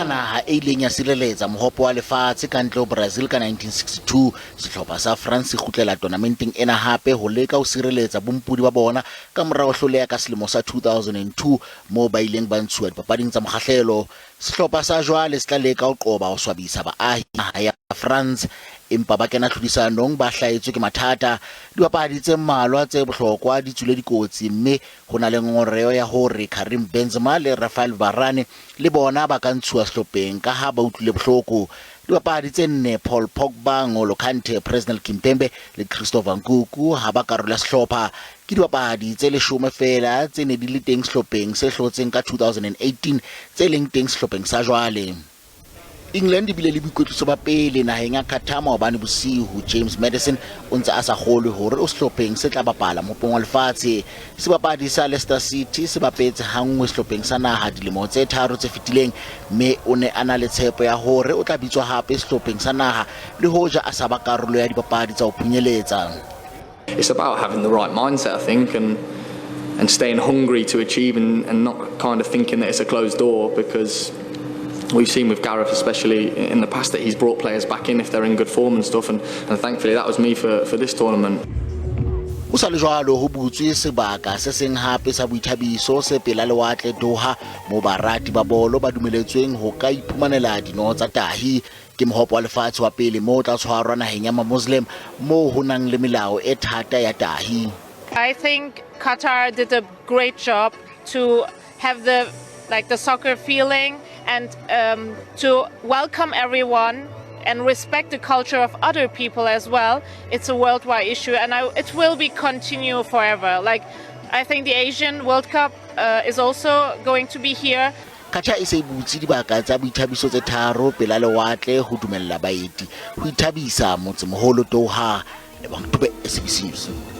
hona naha e ileng ya sireletsa mohope wa lefatshe ka ntle ho Brazil ka 1962. Sehlopha sa France se kgutlela tonamenteng ena hape ho leka ho sireletsa bompodi ba bona ka mora ho hloleha ka selemo sa 2002 moo ba ileng ba ntshuwa dipapading tsa mokgahlelo. Sehlopha sa jwale se tla leka ho qoba ho swabisa baahi naha ya France empa ba kena tlhodisanong ba hlahetswe ke mathata. Dibapadi tse mmalwa tse bohlokwa di tswile dikotsi mme ho na le ngongoreho ya hore Karim Benzema le Raphael Varane le bona ba ka ntshuwa sehlopheng ka ha ba utlwile bohloko. Dibapadi tse nne, Paul Pogba, N'Golo Kante, Presnel Kimpembe le Christopher Nkunku ha ba karolo ya sehlopha. Ke dibapadi tse leshome feela tse ne di le teng sehlopheng se hlotseng ka 2018 tse leng teng sehlopheng sa jwale. England e bile le boikwetliso ba pele naheng ya Qatar maobane bosiu. James Maddison o ntse a sa kgolwe hore o sehlopheng se tla bapala Mohopong wa Lefatshe. Sebapadi sa Leicester City se bapetse hanngwe sehlopheng sa naha dilemo tse tharo tse fetileng mme o ne a na le tshepo ya hore o tla bitswa hape sehlopheng sa naha le hoja a sa ba karolo ya dipapadi tsa ho phunyeletsa. It's about having the right mindset, I think, and staying hungry to achieve and not kind of thinking that it's a closed door, because we've seen with Gareth, especially in the past, that he's brought players back in if they're in good form and stuff, and thankfully that was me for this tournament. Ho sa le jwalo, ho butswe sebaka se seng hape sa boithabiso se pela lewatle Doha moo barati ba bolo ba dumeletsweng ho ka iphumanela dino tsa tahi. Ke mohope wa lefatshe wa pele moo o tla tshwarwa naheng ya Mamoslem moo ho nang le melao e thata ya tahi. I think Qatar did a great job to have the like the soccer feeling and to welcome everyone and respect the culture of other people as well. It's a worldwide issue and it will be continue forever. Like, I think the Asian World Cup is also going to be here. Qatar e se e butse dibaka tsa boithabiso tse tharo pela lewatle ho dumella baeti ho ithabisa motsemoholo Doha. Lebang Dube, SABC News.